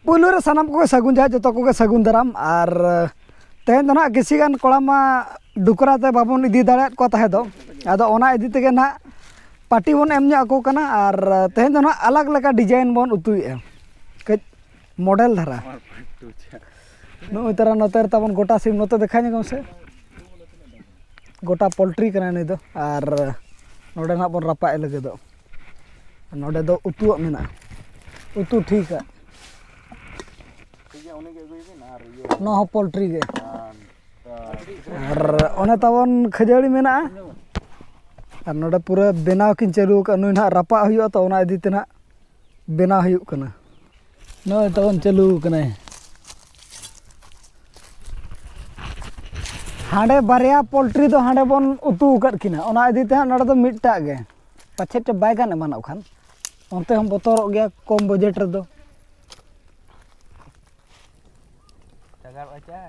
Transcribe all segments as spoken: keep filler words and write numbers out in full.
ᱯᱩᱭᱞᱩ ᱨᱮ ᱥᱟᱱᱟᱢ ᱠᱚᱜᱮ ᱥᱟᱹᱜᱩᱱ ᱡᱚᱦᱟᱨ, ᱡᱚᱛᱚ ᱠᱚᱜᱮ ᱥᱟᱹᱜᱩᱱ ᱫᱟᱨᱟᱢ᱾ ᱟᱨ ᱛᱮᱦᱮᱧ ᱫᱚ ᱱᱟᱦᱟᱜ ᱠᱤᱪᱷᱤ ᱜᱟᱱ ᱠᱚᱲᱟ ᱢᱟ ᱰᱩᱠᱨᱟ ᱛᱮ ᱵᱟᱵᱚᱱ ᱤᱫᱤ ᱫᱟᱲᱮᱭᱟᱫ ᱠᱚᱣᱟ ᱛᱟᱦᱮᱸ ᱫᱚ, ᱟᱫᱚ ᱚᱱᱟ ᱤᱫᱤ ᱛᱮᱜᱮ ᱱᱟᱦᱟᱜ ᱯᱟᱹᱴᱤ ᱵᱚᱱ ᱮᱢ ᱧᱚᱜ ᱟᱠᱚ ᱠᱟᱱᱟ᱾ ᱟᱨ ᱛᱮᱦᱮᱧ ᱫᱚ ᱱᱟᱦᱟᱜ ᱟᱞᱟᱜᱽ ᱞᱮᱠᱟ design ᱵᱚᱱ ᱩᱛᱩᱭᱮᱫᱼᱟ, ᱠᱟᱹᱡ model ᱫᱷᱟᱨᱟ᱾ ᱱᱚᱜᱼᱚᱭ ᱛᱟᱨᱟ ᱱᱚᱛᱮ ᱨᱮ ᱛᱟᱵᱚᱱ ᱜᱚᱴᱟ ᱥᱤᱢ, ᱱᱚᱛᱮ ᱫᱮᱠᱷᱟᱣ ᱧᱚᱜ ᱢᱮᱥᱮ, ᱜᱚᱴᱟ poultry ᱠᱟᱱᱟ ᱱᱩᱭ ᱫᱚ᱾ ᱟᱨ ᱱᱚᱰᱮ ᱱᱟᱦᱟᱜ ᱵᱚᱱ ᱨᱟᱯᱟᱜ ᱮ ᱞᱟᱹᱜᱤᱫᱚᱜ᱾ ᱱᱚᱰᱮ ᱫᱚ ᱩᱛᱩᱣᱟᱜ ᱢᱮᱱᱟᱜᱼᱟ, ᱩᱛᱩ ᱴᱷᱤᱠᱟ᱾ ᱴᱷᱤᱠ ᱜᱮᱭᱟ, ᱩᱱᱤ ᱜᱮ ᱟᱹᱜᱩᱭ ᱵᱤᱱ ᱟᱨ ᱤᱭᱟᱹ ᱱᱚᱣᱟ ᱦᱚᱸ poultry ᱜᱮ᱾ ᱟᱨ, ᱟᱨ ᱚᱱᱮ ᱛᱟᱵᱚᱱ ᱠᱷᱟᱹᱡᱟᱹᱲᱤ ᱢᱮᱱᱟᱜᱼᱟ᱾ ᱟᱨ ᱱᱚᱰᱮ ᱯᱩᱨᱟᱹ ᱵᱮᱱᱟᱣ ᱠᱤᱱ ᱪᱟᱹᱞᱩ ᱟᱠᱟᱫᱼᱟ᱾ ᱱᱩᱭ ᱱᱟᱦᱟᱜ ᱨᱟᱯᱟᱜ ᱦᱩᱭᱩᱜᱼᱟ, ᱛᱚ ᱚᱱᱟ ᱤᱫᱤ ᱛᱮ ᱱᱟᱦᱟᱜ ᱵᱮᱱᱟᱣ ᱦᱩᱭᱩᱜ ᱠᱟᱱᱟ᱾ ᱱᱚᱜᱼᱚᱭ ᱛᱟᱵᱚᱱ ᱪᱟᱹᱞᱩ ᱟᱠᱟᱱᱟᱭ᱾ ᱦᱟᱸᱰᱮ ᱵᱟᱨᱭᱟ poultry ᱫᱚ ᱦᱟᱸᱰᱮ ᱵᱚᱱ ᱩᱛᱩ ᱟᱠᱟᱫ ᱠᱤᱱᱟ, ᱚᱱᱟ ᱤᱫᱤ ᱛᱮ ᱦᱟᱸᱜ ᱱᱚᱰᱮ ᱫᱚ ᱢᱤᱫᱴᱟᱜ ᱜᱮ᱾ ᱯᱟᱪᱷᱮ ᱪᱚ ᱵᱟᱭ ᱜᱟᱱ ᱮᱢᱟᱱᱚᱜ ᱠᱷᱟᱱ, ᱚᱱᱛᱮ ᱦᱚᱸ ᱵᱚᱛᱚᱨᱚᱜ ᱜᱮᱭᱟ ᱠᱚᱢ budget ᱨᱮᱫᱚ᱾ ᱡᱟᱜᱟᱲᱚᱜᱼᱟ ᱪᱟ?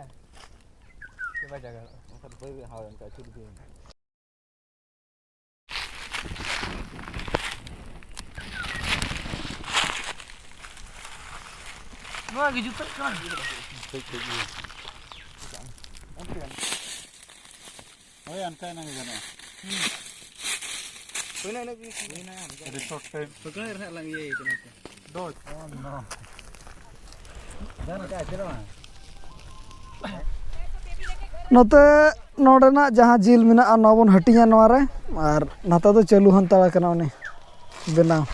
ᱪᱮᱫ ᱵᱟᱭ ᱡᱟᱜᱟᱲᱚᱜᱼᱟ? ᱚᱱᱠᱟ ᱫᱚ ᱵᱟᱹᱭ ᱵᱟᱹᱭ ᱦᱳᱭ, ᱚᱱᱠᱟ ᱟᱹᱪᱩᱨ ᱤᱫᱤ ᱢᱮ᱾ ᱱᱚᱣᱟ ᱜᱮ ᱡᱩᱛᱟᱹᱜ ᱠᱟᱱᱟ᱾ ᱠᱟᱹᱡ, ᱠᱟᱹᱡ ᱜᱮ᱾ ᱦᱳᱭ, ᱚᱱᱠᱟ ᱮᱱᱟᱝ ᱜᱮ ᱜᱟᱱᱚᱜᱼᱟ᱾ ᱦᱩᱭᱱᱟ ᱤᱱᱟᱹᱜ ᱜᱮ᱾ ᱦᱩᱭᱱᱟ, ᱟᱹᱰᱤ short time᱾ ᱴᱷᱤᱠᱟᱹᱱᱟ ᱨᱮ ᱱᱟᱜ ᱞᱟᱝ ᱤᱭᱟᱹᱭ ᱠᱟᱱᱟ ᱛᱚ᱾ ᱫᱚ᱾ Oh, no. ᱱᱚᱛᱮ ᱱᱚᱰᱮᱱᱟᱜ ᱡᱟᱦᱟᱸ ᱡᱤᱞ ᱢᱮᱱᱟᱜᱼᱟ, ᱱᱚᱣᱟ ᱵᱚᱱ ᱦᱟᱹᱴᱤᱧᱟ ᱱᱚᱣᱟ ᱨᱮ, ᱟᱨ ᱱᱚᱛᱮ ᱫᱚ ᱪᱟᱹᱞᱩ ᱦᱟᱛᱟᱲ ᱠᱟᱱᱟ ᱩᱱᱤ ᱵᱮᱱᱟᱣ᱾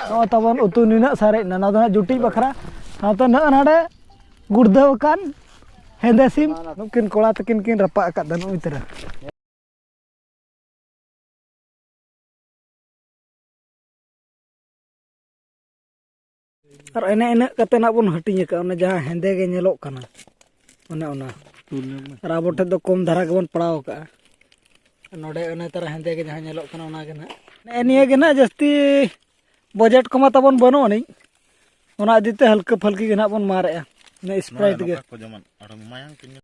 ᱱᱚᱜᱼᱚᱭ ᱛᱟᱵᱚᱱ ᱩᱛᱩ ᱱᱤᱱᱟᱹᱜ ᱥᱟᱨᱮᱡ ᱮᱱᱟ, ᱱᱚᱣᱟ ᱫᱚ ᱦᱟᱸᱜ ᱡᱩᱴᱤᱡ ᱵᱟᱠᱷᱨᱟ᱾ ᱥᱟᱶᱛᱮ ᱱᱚᱜᱼᱚ ᱱᱚᱰᱮ ᱜᱩᱲᱫᱟᱹᱣ ᱟᱠᱟᱱ ᱦᱮᱸᱫᱮ ᱥᱤᱢ, ᱱᱩᱠᱤᱱ ᱠᱚᱲᱟ ᱛᱟᱹᱠᱤᱱ ᱠᱤᱱ ᱨᱟᱯᱟᱜ ᱟᱠᱟᱫ ᱫᱟ ᱱᱩᱜᱼᱩᱭ ᱛᱟᱨᱟ᱾ ᱟᱨ ᱮᱱᱮ ᱤᱱᱟᱹᱜ ᱠᱟᱛᱮ ᱱᱟᱜ ᱵᱚᱱ ᱦᱟᱹᱴᱤᱧ ᱟᱠᱟᱫᱼᱟ, ᱚᱱᱮ ᱡᱟᱦᱟᱸ ᱦᱮᱸᱫᱮ ᱜᱮ ᱧᱮᱞᱚᱜ ᱠᱟᱱᱟ, ᱚᱱᱮ ᱚᱱᱟ᱾ ᱟᱨ ᱟᱵᱚ ᱴᱷᱮᱱ ᱫᱚ ᱠᱚᱢ ᱫᱷᱟᱨᱟ ᱜᱮᱵᱚᱱ ᱯᱟᱲᱟᱣ ᱟᱠᱟᱫᱼᱟ᱾ ᱱᱚᱰᱮ ᱚᱱᱮ ᱛᱟᱨᱟ ᱦᱮᱸᱫᱮ ᱜᱮ ᱡᱟᱦᱟᱸ ᱧᱮᱞᱚᱜ ᱠᱟᱱᱟ, ᱚᱱᱟ ᱜᱮ ᱱᱟᱜ᱾ ᱱᱮᱜᱼᱮ ᱱᱤᱭᱟᱹ ᱜᱮ ᱱᱟᱜ ᱡᱟᱹᱥᱛᱤ budget ᱠᱚᱢᱟ ᱛᱟᱵᱚᱱ ᱵᱟᱹᱱᱩᱜ ᱟᱹᱱᱤᱡ, ᱚᱱᱟ ᱤᱫᱤ ᱛᱮ ᱦᱟᱹᱞᱠᱟᱹ ᱯᱷᱟᱹᱞᱠᱤ ᱜᱮ ᱱᱟᱜ ᱵᱚᱱ ᱢᱟᱨᱮᱜᱼᱟ, ᱤᱱᱟᱹ ᱱᱚᱣᱟ Sprite ᱜᱮ᱾ ᱱᱚᱝᱠᱟ ᱠᱚ ᱡᱚᱢᱟ, ᱟᱨ ᱢᱟᱭᱟᱝ ᱠᱤᱱ ᱧᱩ᱾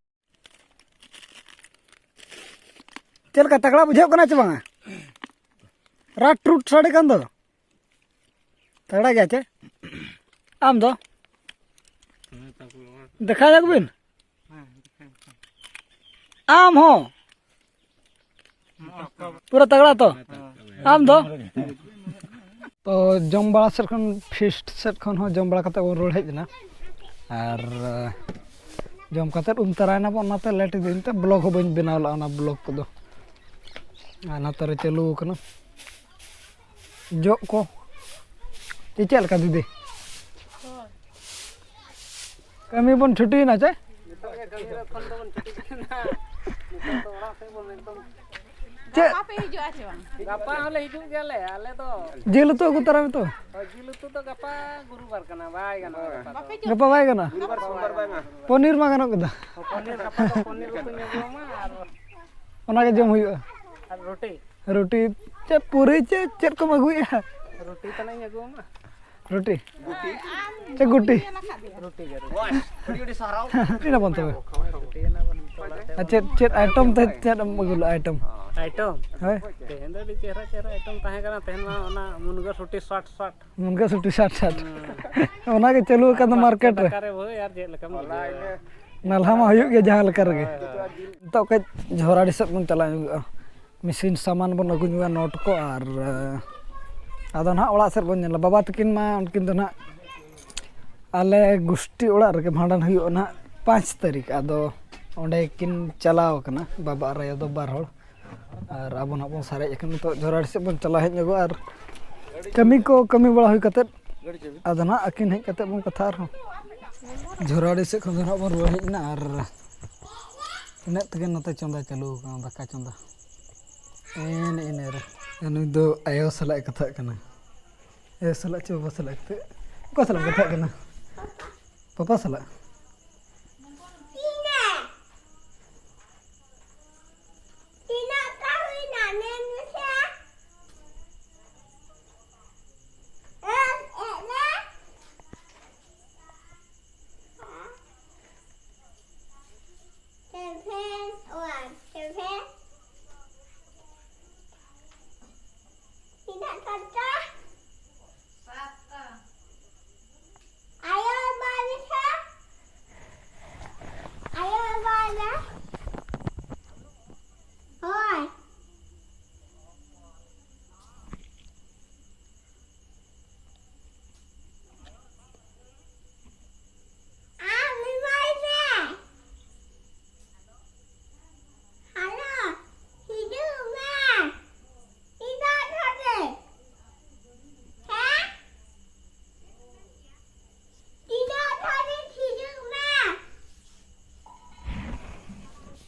ᱪᱮᱫ ᱞᱮᱠᱟ, ᱛᱟᱜᱲᱟ ᱵᱩᱡᱷᱟᱹᱜ ᱠᱟᱱᱟ ᱪᱮ ᱵᱟᱝᱟ? ᱨᱟᱴ ᱨᱩᱴ ᱥᱟᱰᱮ ᱠᱟᱱ ᱫᱚ᱾ ᱛᱟᱜᱲᱟ ᱜᱮᱭᱟ ᱪᱮ? ᱟᱢ ᱫᱚ? ᱫᱮᱠᱷᱟᱣ ᱧᱚᱜ ᱵᱤᱱ᱾ ᱟᱢ ᱦᱚᱸ ᱯᱩᱨᱟᱹ ᱛᱟᱜᱲᱟ ᱛᱚ? ᱟᱢ ᱫᱚ? ᱛᱚ ᱡᱚᱢ ᱵᱟᱲᱟ ᱥᱮᱫ ᱠᱷᱚᱱ, ᱯᱷᱤᱥᱴ ᱥᱮᱫ ᱠᱷᱚᱱ ᱦᱚᱸ ᱡᱚᱢ ᱵᱟᱲᱟ ᱠᱟᱛᱮ ᱵᱚᱱ ᱨᱩᱣᱟᱹᱲ ᱦᱮᱡ ᱮᱱᱟ᱾ ᱟᱨ ᱡᱚᱢ ᱠᱟᱛᱮ ᱩᱢ ᱛᱟᱨᱟᱭᱮᱱᱟ ᱵᱚᱱ, ᱚᱱᱟᱛᱮ ᱞᱮᱴ ᱤᱫᱤᱭᱮᱱ ᱛᱮ ᱵᱞᱚᱜ ᱦᱚᱸ ᱵᱟᱹᱧ ᱵᱮᱱᱟᱣ ᱞᱮᱫᱼᱟ, ᱚᱱᱟ ᱵᱞᱚᱜ ᱠᱚᱫᱚ᱾ ᱟᱨ ᱱᱚᱛᱮ ᱨᱮ ᱪᱟᱹᱞᱩ ᱟᱠᱟᱱᱟ ᱡᱚᱜ ᱠᱚ᱾ ᱪᱮ ᱪᱮᱫ ᱞᱮᱠᱟ ᱫᱤᱫᱤ? ᱠᱟᱹᱢᱤ ᱵᱚᱱ ᱪᱷᱩᱴᱤᱭᱮᱱᱟ ᱪᱮ? ᱪᱮᱫ? ᱜᱟᱯᱟ ᱯᱮ ᱦᱤᱡᱩᱜᱼᱟ ᱪᱮ ᱵᱟᱝ? ᱜᱟᱯᱟ ᱦᱚᱸᱞᱮ ᱦᱤᱡᱩᱜ ᱜᱮᱭᱟᱞᱮ ᱟᱞᱮ ᱫᱚ᱾ ᱡᱤᱞ ᱩᱛᱩ ᱟᱹᱜᱩ ᱛᱟᱨᱟᱭ ᱢᱮ ᱛᱚ᱾ ᱦᱳᱭ, ᱡᱤᱞ ᱩᱛᱩ ᱫᱚ ᱜᱟᱯᱟ ᱜᱩᱨᱩᱵᱟᱨ ᱠᱟᱱᱟ, ᱵᱟᱭ ᱜᱟᱱᱚᱜᱼᱟ ᱜᱟᱯᱟ ᱫᱚ᱾ ᱜᱟᱯᱟ ᱵᱟᱭ ᱜᱟᱱᱚᱜᱼᱟ? ᱯᱚᱱᱤᱨ ᱢᱟ ᱜᱟᱱᱚᱜ ᱠᱮᱫᱟ᱾ ᱦᱚᱸ, ᱯᱚᱱᱤᱨ ᱜᱟᱯᱟ ᱫᱚ ᱯᱚᱱᱤᱨ ᱩᱛᱩᱧ ᱟᱹᱜᱩᱣᱟᱢᱟ ᱟᱨ ᱚᱱᱟᱜᱮ ᱡᱚᱢ ᱦᱩᱭᱩᱜᱼᱟ᱾ ᱟᱨ ᱨᱩᱴᱤ? ᱨᱩᱴᱤ ᱪᱮ ᱯᱩᱨᱤ ᱪᱮ ᱪᱮᱫ ᱠᱚᱢ ᱟᱹᱜᱩᱭᱮᱫᱼᱟ? ᱨᱩᱴᱤ ᱛᱟᱱᱟᱜ ᱤᱧ ᱟᱹᱜᱩᱣᱟᱢᱟ᱾ ᱨᱩᱴᱤ ᱪᱮ ᱜᱩᱴᱤ? ᱨᱩᱴᱤ ᱜᱮ, ᱨᱩᱴᱤ᱾ ᱟᱹᱰᱤ ᱟᱹᱰᱤ ᱥᱟᱨᱦᱟᱣ᱾ ᱨᱩᱴᱤ ᱮᱱᱟ ᱵᱚᱱ ᱛᱚᱵᱮ᱾ ᱨᱩᱴᱤ ᱮᱱᱟ ᱵᱚᱱ ᱛᱚᱵᱮ᱾ ᱟᱨ ᱪᱮᱫ, ᱪᱮᱫ ᱟᱭᱴᱚᱢ ᱛᱮ ᱪᱮᱫ ᱮᱢ ᱟᱹᱜᱩ ᱞᱮᱫᱼᱟ ᱟᱭᱴᱚᱢ? ᱟᱭᱴᱚᱢ? ᱦᱳᱭ᱾ ᱛᱮᱦᱮᱧ ᱫᱚ ᱟᱹᱰᱤ ᱪᱮᱦᱨᱟ ᱪᱮᱦᱨᱟ ᱟᱭᱴᱚᱢ ᱛᱟᱦᱮᱸ ᱠᱟᱱᱟ᱾ ᱛᱮᱦᱮᱧ ᱢᱟ ᱚᱱᱟ ᱢᱩᱱᱜᱟᱹ ᱥᱩᱴᱤ ᱥᱚᱴ ᱥᱚᱴ᱾ ᱢᱩᱱᱜᱟᱹ ᱥᱩᱴᱤ ᱥᱟᱴ ᱥᱟᱴ᱾ ᱦᱩᱸ᱾ ᱚᱱᱟᱜᱮ ᱪᱟᱹᱞᱩ ᱟᱠᱟᱱ ᱫᱚ ᱢᱟᱨᱠᱮᱴ ᱨᱮ᱾ ᱫᱟᱠᱟ ᱨᱮ ᱵᱷᱟᱹᱭ ᱟᱨ ᱪᱮᱫ ᱞᱮᱠᱟᱢ ᱵᱩᱡᱷᱟᱹᱣᱟ? ᱱᱟᱞᱦᱟ ᱢᱟ ᱦᱩᱭᱩᱜ ᱜᱮᱭᱟ ᱡᱟᱦᱟᱸ ᱞᱮᱠᱟ ᱨᱮᱜᱮ᱾ ᱦᱳᱭ, ᱦᱳᱭ᱾ ᱱᱤᱛᱚᱜ ᱠᱟᱹᱡ ᱡᱷᱚᱨᱟᱰᱤ ᱥᱮᱫ ᱵᱚᱱ ᱪᱟᱞᱟᱣ ᱧᱚᱜᱚᱜᱼᱟ᱾ ᱢᱮᱥᱤᱱ ᱥᱟᱢᱟᱱ ᱵᱚᱱ ᱟᱹᱜᱩ ᱧᱚᱜᱟ, ᱱᱚᱴ ᱠᱚ, ᱟᱨ, ᱟᱫᱚ ᱱᱟᱦᱟᱜ ᱚᱲᱟᱜ ᱥᱮᱫ ᱵᱚᱱ ᱧᱮᱞᱟ᱾ ᱵᱟᱵᱟ ᱛᱟᱹᱠᱤᱱ ᱢᱟ ᱩᱱᱠᱤᱱ ᱫᱚ ᱱᱟᱦᱟᱜ ᱟᱞᱮ ᱜᱩᱥᱴᱤ ᱚᱲᱟᱜ ᱨᱮᱜᱮ ᱵᱷᱟᱸᱰᱟᱱ ᱦᱩᱭᱩᱜᱼᱟ ᱱᱟᱦᱟᱜ ᱯᱟᱸᱪ ᱛᱟᱹᱨᱤᱠᱷ, ᱟᱫᱚ ᱚᱸᱰᱮ ᱠᱤᱱ ᱪᱟᱞᱟᱣ ᱠᱟᱱᱟ, ᱵᱟᱵᱟ ᱟᱨ ᱟᱭᱳ ᱫᱚ ᱵᱟᱨ ᱦᱚᱲ᱾ ᱟᱨ ᱟᱵᱚ ᱱᱟᱦᱟᱜ ᱵᱚᱱ ᱥᱟᱨᱮᱡ ᱟᱠᱟᱱ, ᱱᱤᱛᱚᱜ ᱡᱷᱚᱨᱟᱰᱤ ᱥᱮᱫ ᱵᱚᱱ ᱪᱟᱞᱟᱣ ᱦᱮᱡ ᱧᱚᱜᱚᱜᱼᱟ᱾ ᱟᱨ ᱠᱟᱹᱢᱤ ᱠᱚ ᱠᱟᱹᱢᱤ ᱵᱟᱲᱟ ᱦᱩᱭ ᱠᱟᱛᱮᱫ, ᱟᱫᱚ ᱱᱟᱦᱟᱜ ᱟᱹᱠᱤᱱ ᱦᱮᱡ ᱠᱟᱛᱮᱫ ᱵᱚᱱ ᱠᱟᱛᱷᱟᱜᱼᱟ ᱟᱨᱦᱚᱸ᱾ ᱡᱷᱚᱨᱟᱰᱤ ᱥᱮᱫ ᱠᱷᱚᱱ ᱫᱚ ᱱᱟᱦᱟᱜ ᱵᱚᱱ ᱨᱩᱣᱟᱹᱲ ᱦᱮᱡ ᱮᱱᱟ ᱟᱨ ᱤᱱᱟᱹᱜ ᱛᱮᱜᱮ ᱱᱚᱛᱮ ᱪᱚᱸᱫᱟ ᱪᱟᱹᱞᱩ ᱟᱠᱟᱱᱟ, ᱫᱟᱠᱟ ᱪᱚᱸᱫᱟ᱾ ᱮᱱ ᱤᱱᱟᱹ ᱨᱮ ᱱᱩᱭ ᱫᱚ ᱟᱭᱳ ᱥᱟᱞᱟᱜ ᱮ ᱠᱟᱛᱷᱟᱜ ᱠᱟᱱᱟ᱾ ᱟᱭᱳ ᱥᱟᱞᱟᱜ ᱪᱮ ᱵᱟᱵᱟ ᱥᱟᱞᱟᱜ ᱠᱟᱛᱮ, ᱚᱠᱟ ᱥᱟᱞᱟᱜ ᱮᱢ ᱠᱟᱛᱷᱟᱜ ᱠᱟᱱᱟ? ᱯᱟᱯᱟ ᱥᱟᱞᱟᱜ᱾ ᱛᱤᱱᱟᱹᱜ ᱴᱟ ᱦᱩᱭᱱᱟ? ᱢᱮᱱ ᱢᱮᱥᱮ᱾ ᱮᱫ, ᱮᱫ ᱨᱮ᱾ Seven, one, seven.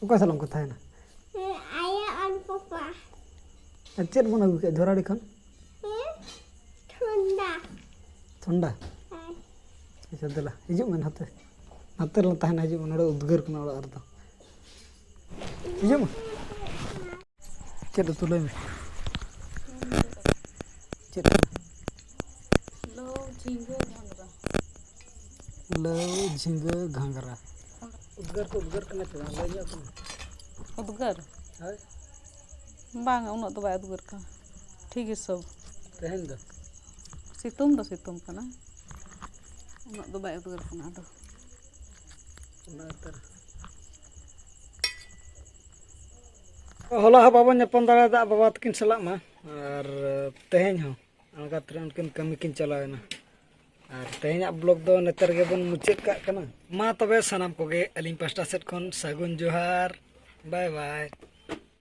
ᱚᱠᱚᱭ ᱥᱟᱞᱟᱜ ᱮᱢ ᱠᱟᱛᱷᱟᱭᱮᱱᱟ? ᱦᱮᱸ, ᱟᱭᱳ ᱟᱨ ᱯᱟᱯᱟ᱾ ᱟᱨ ᱪᱮᱫ ᱵᱚᱱ ᱟᱹᱜᱩ ᱠᱮᱫ ᱡᱷᱚᱨᱟᱲᱤ ᱠᱷᱚᱱ? ᱦᱮᱸ, ᱴᱷᱚᱱᱰᱟ᱾ ᱴᱷᱚᱱᱰᱟ? ᱦᱮᱸ᱾ ᱟᱪᱪᱷᱟ, ᱫᱮᱞᱟ, ᱦᱤᱡᱩᱜ ᱢᱮ ᱱᱟᱛᱮ᱾ ᱱᱟᱛᱮ ᱨᱮᱞᱮ ᱛᱟᱦᱮᱱᱟ, ᱦᱤᱡᱩᱜ ᱢᱮ, ᱱᱚᱰᱮ ᱩᱫᱽᱜᱟᱹᱨ ᱠᱟᱱᱟ ᱚᱲᱟᱜ ᱨᱮᱫᱚ᱾ ᱦᱤᱡᱩᱜ ᱢᱮ᱾ ᱪᱮᱫ ᱩᱛᱩ ᱞᱟᱹᱭ ᱢᱮ? ᱪᱮᱫ ᱠᱟᱱᱟ? ᱞᱟᱹᱣ, ᱡᱷᱤᱸᱜᱟᱹ, ᱜᱷᱟᱸᱜᱽᱨᱟ᱾ ᱞᱟᱹᱣ, ᱡᱷᱤᱸᱜᱟᱹ, ᱜᱷᱟᱸᱜᱽᱨᱟ᱾ ᱩᱫᱽᱜᱟᱹᱨ ᱠᱚ ᱩᱫᱽᱜᱟᱹᱨ ᱠᱟᱱᱟ ᱪᱮ ᱵᱟᱝ? ᱞᱟᱹᱭ ᱧᱚᱜ ᱠᱟᱱᱟ? ᱩᱫᱽᱜᱟᱹᱨ? ᱦᱳᱭ᱾ ᱵᱟᱝ, ᱩᱱᱟᱹᱜ ᱫᱚ ᱵᱟᱭ ᱩᱫᱽᱜᱟᱹᱨ ᱠᱟᱱᱟ᱾ ᱴᱷᱤᱠ ᱜᱮ ᱥᱚᱵ᱾ ᱛᱮᱦᱮᱧ ᱫᱚ? ᱥᱤᱛᱩᱝ ᱫᱚ ᱥᱤᱛᱩᱝ ᱠᱟᱱᱟ, ᱩᱱᱟᱹᱜ ᱫᱚ ᱵᱟᱭ ᱩᱫᱽᱜᱟᱹᱨ ᱠᱟᱱᱟ ᱟᱫᱚ᱾ ᱚᱱᱟ ᱩᱛᱟᱹᱨ᱾ ᱦᱚᱞᱟ ᱦᱚᱸ ᱵᱟᱵᱚᱱ ᱧᱟᱯᱟᱢ ᱫᱟᱲᱮᱭᱟᱫᱟ ᱵᱟᱵᱟ ᱛᱟᱹᱠᱤᱱ ᱥᱟᱞᱟᱜ ᱢᱟ, ᱟᱨ ᱛᱮᱦᱮᱧ ᱦᱚᱸ ᱟᱬᱜᱟᱛ ᱨᱮ ᱩᱱᱠᱤᱱ ᱠᱟᱹᱢᱤ ᱠᱤᱱ ᱪᱟᱞᱟᱣ ᱮᱱᱟ᱾ ᱟᱨ ᱛᱮᱦᱮᱧᱟᱜ ᱵᱞᱚᱜ ᱫᱚ ᱱᱮᱛᱟᱨ ᱜᱮᱵᱚᱱ ᱢᱩᱪᱟᱹᱫ ᱠᱟᱜ ᱠᱟᱱᱟ᱾ ᱢᱟ ᱛᱚᱵᱮ ᱥᱟᱱᱟᱢ ᱠᱚᱜᱮ ᱟᱹᱞᱤᱧ ᱯᱟᱥᱴᱟ ᱥᱮᱫ ᱠᱷᱚᱱ ᱥᱟᱹᱜᱩᱱ ᱡᱚᱦᱟᱨ᱾ ᱵᱟᱭ ᱵᱟᱭ᱾